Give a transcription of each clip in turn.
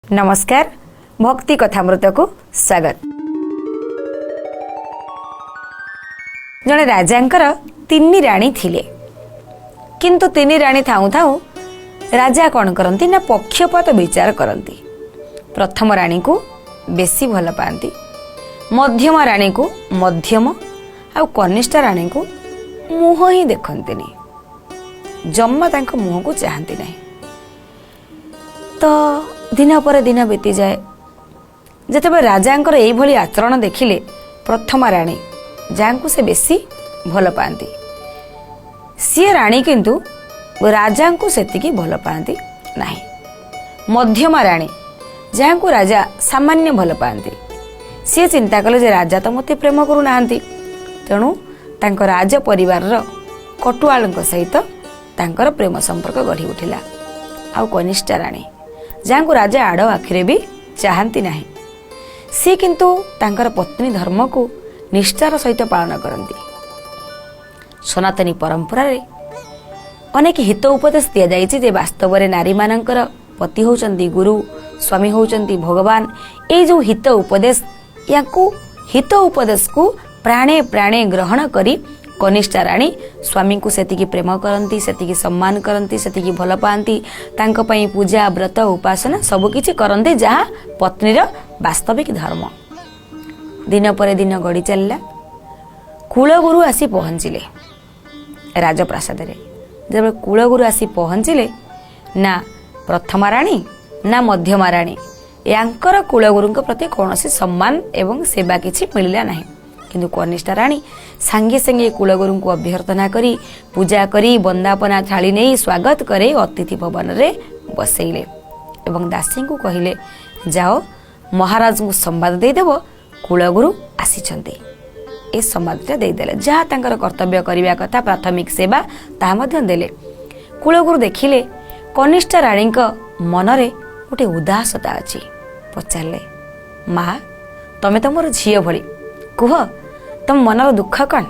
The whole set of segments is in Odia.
ନମସ୍କାର, ଭକ୍ତି କଥାମୃତକୁ ସ୍ୱାଗତ। ଜଣେ ରାଜାଙ୍କର ତିନି ରାଣୀ ଥିଲେ, କିନ୍ତୁ ତିନି ରାଣୀ ଥାଉଁ ଥାଉଁ ରାଜା କ'ଣ କରନ୍ତି ନା ପକ୍ଷପାତ ବିଚାର କରନ୍ତି। ପ୍ରଥମ ରାଣୀକୁ ବେଶୀ ଭଲ ପାଆନ୍ତି, ମଧ୍ୟମ ରାଣୀକୁ ମଧ୍ୟମ, ଆଉ କନିଷ୍ଠ ରାଣୀଙ୍କୁ ମୁହଁ ହିଁ ଦେଖନ୍ତିନି, ଜମା ତାଙ୍କ ମୁହଁକୁ ଚାହାନ୍ତି ନାହିଁ। ତ ଦିନ ପରେ ଦିନ ବିତିଯାଏ। ଯେତେବେଳେ ରାଜାଙ୍କର ଏଇଭଳି ଆଚରଣ ଦେଖିଲେ ପ୍ରଥମା ରାଣୀ, ଯାହାଙ୍କୁ ସେ ବେଶୀ ଭଲ ପାଆନ୍ତି, ସିଏ ରାଣୀ କିନ୍ତୁ ରାଜାଙ୍କୁ ସେତିକି ଭଲ ପାଆନ୍ତି ନାହିଁ। ମଧ୍ୟମା ରାଣୀ, ଯାହାଙ୍କୁ ରାଜା ସାମାନ୍ୟ ଭଲ ପାଆନ୍ତି, ସିଏ ଚିନ୍ତା କଲେ ଯେ ରାଜା ତ ମୋତେ ପ୍ରେମ କରୁନାହାନ୍ତି, ତେଣୁ ତାଙ୍କ ରାଜ ପରିବାରର କଟୁଆଳଙ୍କ ସହିତ ତାଙ୍କର ପ୍ରେମ ସମ୍ପର୍କ ଗଢ଼ି ଉଠିଲା। ଆଉ କନିଷ୍ଠା ରାଣୀ, ଯାହାଙ୍କୁ ରାଜା ଆଡ଼ ଆଖିରେ ବି ଚାହାନ୍ତି ନାହିଁ, ସିଏ କିନ୍ତୁ ତାଙ୍କର ପତ୍ନୀ ଧର୍ମକୁ ନିଷ୍ଠାର ସହିତ ପାଳନ କରନ୍ତି। ସନାତନୀ ପରମ୍ପରାରେ ଅନେକ ହିତ ଉପଦେଶ ଦିଆଯାଇଛି ଯେ ବାସ୍ତବରେ ନାରୀମାନଙ୍କର ପତି ହେଉଛନ୍ତି ଗୁରୁ, ସ୍ୱାମୀ ହେଉଛନ୍ତି ଭଗବାନ। ଏଇ ଯେଉଁ ହିତ ଉପଦେଶ, ୟାକୁ ହିତ ଉପଦେଶକୁ ପ୍ରାଣେ ପ୍ରାଣେ ଗ୍ରହଣ କରି କନିଷ୍ଠା ରାଣୀ ସ୍ୱାମୀଙ୍କୁ ସେତିକି ପ୍ରେମ କରନ୍ତି, ସେତିକି ସମ୍ମାନ କରନ୍ତି, ସେତିକି ଭଲ ପାଆନ୍ତି, ତାଙ୍କ ପାଇଁ ପୂଜା ବ୍ରତ ଉପାସନା ସବୁକିଛି କରନ୍ତି, ଯାହା ପତ୍ନୀର ବାସ୍ତବିକ ଧର୍ମ। ଦିନ ପରେ ଦିନ ଗଡ଼ି ଚାଲିଲା। କୁଳଗୁରୁ ଆସି ପହଞ୍ଚିଲେ ରାଜପ୍ରାସାଦରେ। ଯେତେବେଳେ କୁଳଗୁରୁ ଆସି ପହଞ୍ଚିଲେ, ନା ପ୍ରଥମା ରାଣୀ ନା ମଧ୍ୟମା ରାଣୀ ୟାଙ୍କର କୁଳଗୁରୁଙ୍କ ପ୍ରତି କୌଣସି ସମ୍ମାନ ଏବଂ ସେବା କିଛି ମିଳିଲା ନାହିଁ। କିନ୍ତୁ କନିଷ୍ଠା ରାଣୀ ସାଙ୍ଗେ ସାଙ୍ଗେ କୁଳଗୁରୁଙ୍କୁ ଅଭ୍ୟର୍ଥନା କରି ପୂଜା କରି ବନ୍ଦାପନା ଥାଳି ନେଇ ସ୍ୱାଗତ କରି ଅତିଥି ଭବନରେ ବସେଇଲେ ଏବଂ ଦାସୀଙ୍କୁ କହିଲେ, ଯାଅ ମହାରାଜଙ୍କୁ ସମ୍ବାଦ ଦେଇଦେବ କୁଳଗୁରୁ ଆସିଛନ୍ତି। ଏ ସମ୍ବାଦଟା ଦେଇଦେଲେ, ଯାହା ତାଙ୍କର କର୍ତ୍ତବ୍ୟ କରିବା କଥା ପ୍ରାଥମିକ ସେବା ତାହା ମଧ୍ୟ ଦେଲେ। କୁଳଗୁରୁ ଦେଖିଲେ କନିଷ୍ଠା ରାଣୀଙ୍କ ମନରେ ଗୋଟେ ଉଦାସତା ଅଛି। ପଚାରିଲେ, ମା, ତମେ ତ ମୋର ଝିଅ ଭଳି, କୁହ ତମ ମନର ଦୁଃଖ କ'ଣ?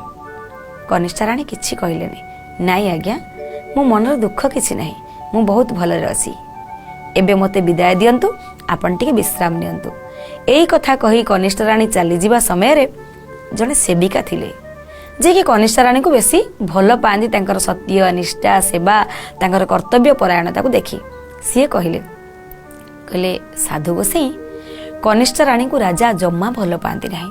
କନିଷ୍ଠା ରାଣୀ କିଛି କହିଲେନି। ନାଇଁ ଆଜ୍ଞା, ମୋ ମନର ଦୁଃଖ କିଛି ନାହିଁ, ମୁଁ ବହୁତ ଭଲରେ ଅଛି। ଏବେ ମୋତେ ବିଦାୟ ଦିଅନ୍ତୁ, ଆପଣ ଟିକେ ବିଶ୍ରାମ ନିଅନ୍ତୁ। ଏଇ କଥା କହି କନିଷ୍ଠା ରାଣୀ ଚାଲିଯିବା ସମୟରେ ଜଣେ ସେବିକା ଥିଲେ, ଯିଏକି କନିଷ୍ଠା ରାଣୀଙ୍କୁ ବେଶୀ ଭଲ ପାଆନ୍ତି, ତାଙ୍କର ସତ୍ୟ ନିଷ୍ଠା ସେବା ତାଙ୍କର କର୍ତ୍ତବ୍ୟ ପରାୟଣତାକୁ ଦେଖି। ସିଏ କହିଲେ, ସାଧୁ ଗୋସାଇଁ, କନିଷ୍ଠା ରାଣୀଙ୍କୁ ରାଜା ଜମା ଭଲ ପାଆନ୍ତି ନାହିଁ,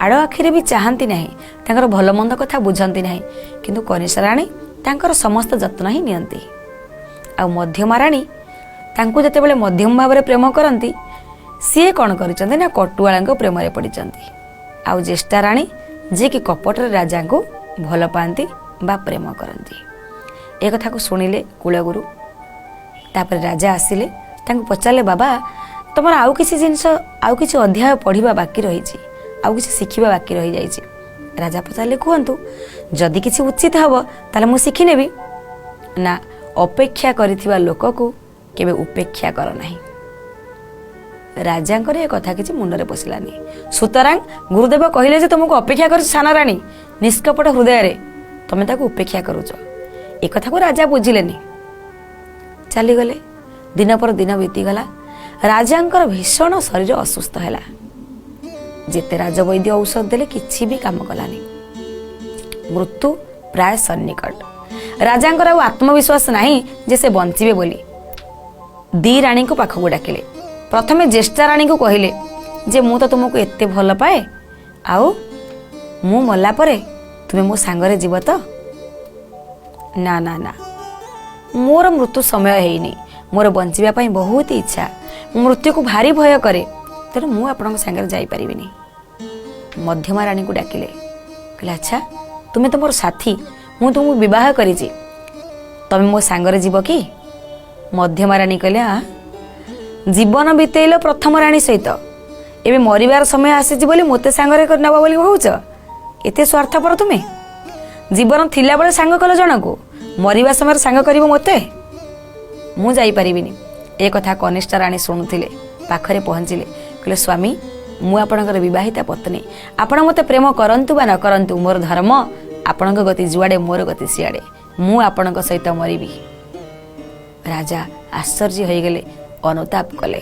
ଆଡ଼ ଆଖିରେ ବି ଚାହାନ୍ତି ନାହିଁ, ତାଙ୍କର ଭଲ ମନ୍ଦ କଥା ବୁଝନ୍ତି ନାହିଁ, କିନ୍ତୁ କନିଷ୍ଠା ରାଣୀ ତାଙ୍କର ସମସ୍ତ ଯତ୍ନ ହିଁ ନିଅନ୍ତି। ଆଉ ମଧ୍ୟମା ରାଣୀ ତାଙ୍କୁ ଯେତେବେଳେ ମଧ୍ୟମ ଭାବରେ ପ୍ରେମ କରନ୍ତି, ସିଏ କ'ଣ କରିଛନ୍ତି ନା କଟୁଆଳଙ୍କ ପ୍ରେମରେ ପଡ଼ିଛନ୍ତି। ଆଉ ଜ୍ୟେଷ୍ଠା ରାଣୀ ଯିଏକି କପଟରେ ରାଜାଙ୍କୁ ଭଲ ପାଆନ୍ତି ବା ପ୍ରେମ କରନ୍ତି। ଏ କଥାକୁ ଶୁଣିଲେ କୁଳଗୁରୁ। ତାପରେ ରାଜା ଆସିଲେ, ତାଙ୍କୁ ପଚାରିଲେ, ବାବା ତମର ଆଉ କିଛି ଜିନିଷ, ଆଉ କିଛି ଅଧ୍ୟାୟ ପଢ଼ିବା ବାକି ରହିଛି, ଆଉ କିଛି ଶିଖିବା ବାକି ରହିଯାଇଛି। ରାଜା ପଚାରିଲେ, କୁହନ୍ତୁ, ଯଦି କିଛି ଉଚିତ ହେବ ତାହେଲେ ମୁଁ ଶିଖିନେବି। ନା, ଅପେକ୍ଷା କରିଥିବା ଲୋକକୁ କେବେ ଉପେକ୍ଷା କର ନାହିଁ। ରାଜାଙ୍କର ଏ କଥା କିଛି ମୁଣ୍ଡରେ ପଶିଲାନି। ସୁତରାଂ ଗୁରୁଦେବ କହିଲେ ଯେ ତୁମକୁ ଅପେକ୍ଷା କରୁଛି ସାନ ରାଣୀ ନିଷ୍କପଟ ହୃଦୟରେ, ତମେ ତାକୁ ଉପେକ୍ଷା କରୁଛ। ଏ କଥାକୁ ରାଜା ବୁଝିଲେନି, ଚାଲିଗଲେ। ଦିନ ପରେ ଦିନ ବିତିଗଲା। ରାଜାଙ୍କର ଭୀଷଣ ଶରୀର ଅସୁସ୍ଥ ହେଲା। ଯେତେ ରାଜବୈଦ୍ୟ ଔଷଧ ଦେଲେ କିଛି ବି କାମ କଲାନି। ମୃତ୍ୟୁ ପ୍ରାୟ ସନ୍ନିକଟ। ରାଜାଙ୍କର ଆଉ ଆତ୍ମବିଶ୍ୱାସ ନାହିଁ ଯେ ସେ ବଞ୍ଚିବେ ବୋଲି। ଦି ରାଣୀଙ୍କୁ ପାଖକୁ ଡାକିଲେ। ପ୍ରଥମେ ଜ୍ୟେଷ୍ଠା ରାଣୀଙ୍କୁ କହିଲେ ଯେ ମୁଁ ତ ତୁମକୁ ଏତେ ଭଲ ପାଏ, ଆଉ ମୁଁ ମଲା ପରେ ତୁମେ ମୋ ସାଙ୍ଗରେ ଯିବ ତ? ନା ନା ନା, ମୋର ମୃତ୍ୟୁ ସମୟ ହେଇନି, ମୋର ବଞ୍ଚିବା ପାଇଁ ବହୁତ ଇଚ୍ଛା, ମୁଁ ମୃତ୍ୟୁକୁ ଭାରି ଭୟ କରେ, ତେଣୁ ମୁଁ ଆପଣଙ୍କ ସାଙ୍ଗରେ ଯାଇପାରିବିନି। ମଧ୍ୟମା ରାଣୀଙ୍କୁ ଡାକିଲେ, କହିଲେ ଆଚ୍ଛା ତୁମେ ତ ମୋର ସାଥୀ, ମୁଁ ତୁମକୁ ବିବାହ କରିଛି, ତମେ ମୋ ସାଙ୍ଗରେ ଯିବ କି? ମଧ୍ୟମା ରାଣୀ କହିଲେ, ଆ ଜୀବନ ବିତେଇଲ ପ୍ରଥମ ରାଣୀ ସହିତ, ଏବେ ମରିବାର ସମୟ ଆସିଛି ବୋଲି ମୋତେ ସାଙ୍ଗରେ ନେବ ବୋଲି କହୁଛ? ଏତେ ସ୍ୱାର୍ଥପର ତୁମେ! ଜୀବନ ଥିଲାବେଳେ ସାଙ୍ଗ କଲ ଜଣକୁ, ମରିବା ସମୟରେ ସାଙ୍ଗ କରିବ ମୋତେ? ମୁଁ ଯାଇପାରିବିନି। ଏ କଥା କନିଷ୍ଠା ରାଣୀ ଶୁଣୁଥିଲେ, ପାଖରେ ପହଞ୍ଚିଲେ, କହିଲେ ସ୍ୱାମୀ ମୁଁ ଆପଣଙ୍କର ବିବାହିତା ପତ୍ନୀ, ଆପଣ ମୋତେ ପ୍ରେମ କରନ୍ତୁ ବା ନ କରନ୍ତୁ, ମୋର ଧର୍ମ ଆପଣଙ୍କ ଗତି ଯୁଆଡ଼େ ମୋର ଗତି ସିଆଡ଼େ, ମୁଁ ଆପଣଙ୍କ ସହିତ ମରିବି। ରାଜା ଆଶ୍ଚର୍ଯ୍ୟ ହୋଇଗଲେ, ଅନୁତାପ କଲେ।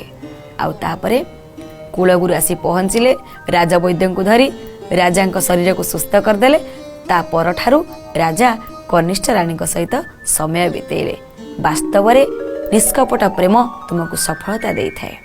ଆଉ ତାପରେ କୁଳଗୁରୁ ଆସି ପହଞ୍ଚିଲେ, ରାଜବୈଦ୍ୟଙ୍କୁ ଧରି ରାଜାଙ୍କ ଶରୀରକୁ ସୁସ୍ଥ କରିଦେଲେ। ତା ପରଠାରୁ ରାଜା କନିଷ୍ଠ ରାଣୀଙ୍କ ସହିତ ସମୟ ବିତେଇଲେ। ବାସ୍ତବରେ ନିଷ୍କପଟ ପ୍ରେମ ତୁମକୁ ସଫଳତା ଦେଇଥାଏ।